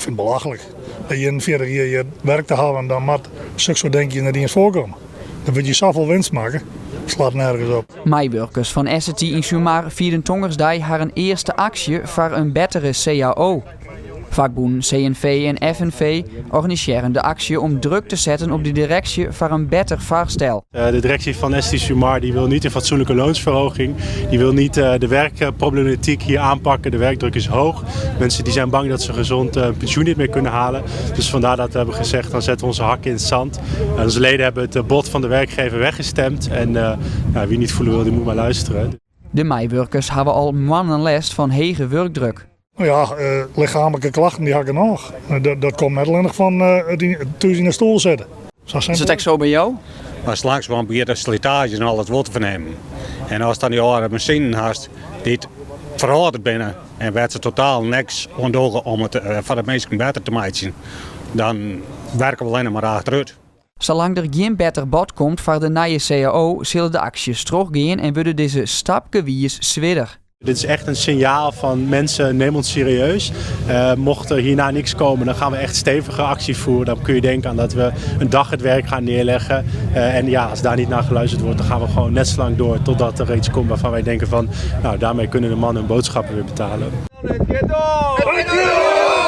Ik fyn it belachlik. Nei 41 jier hjir werk te hawwen, dan moat soksoart dinkjes net iens foarkomme. Dan wurdt hjir safolle winst makke, slacht nergens op. Meiwurkers fan Essity yn Sumar fierden tongersdei harren earste aksje foar in bettere CAO. Fakbûnen CNV en FNV organisearren de aksje om druk te setten op de direksje foar in better foarstel. De directie van Essity Sumar die wil niet een fatsoenlijke loonsverhoging. Die wil niet de werkproblematiek hier aanpakken. De werkdruk is hoog. Mensen die zijn bang dat ze gezond hun pensioen niet meer kunnen halen. Dus vandaar dat we hebben gezegd, dan zetten we onze hakken in het zand. Onze leden hebben het bod van de werkgever weggestemd. En nou, wie niet voelen wil, die moet maar luisteren. De meiwurkers hawwe al moannen lêst fan hege wurkdruk. No ja, lichaamlike klachten dy ha ik genôch. Dat komt net allinnich fan it thús yn de stoel sitte. Is it ek sa by jo? Mar langsumoan begjint de slitaazje en alles wol te fernimmen. En ast dan dy âlde masinen hast dy't ferâlderd binne en wêr't se totaal niks oan dogge om it foar de minsken better te meitsjen, dan werke we allinnich mar achterút. Salang't der gjin better bod komt foar de nije CAO sille de aksjes trochgean en wurde dizze stapkewiis swierder. Dit is echt een signaal van mensen, neem ons serieus. Mocht er hierna niks komen, dan gaan we echt stevige actie voeren. Dan kun je denken aan dat we een dag het werk gaan neerleggen. En ja, als daar niet naar geluisterd wordt, dan gaan we gewoon net zo lang door totdat er iets komt waarvan wij denken van, nou, daarmee kunnen de mannen hun boodschappen weer betalen. It giet troch!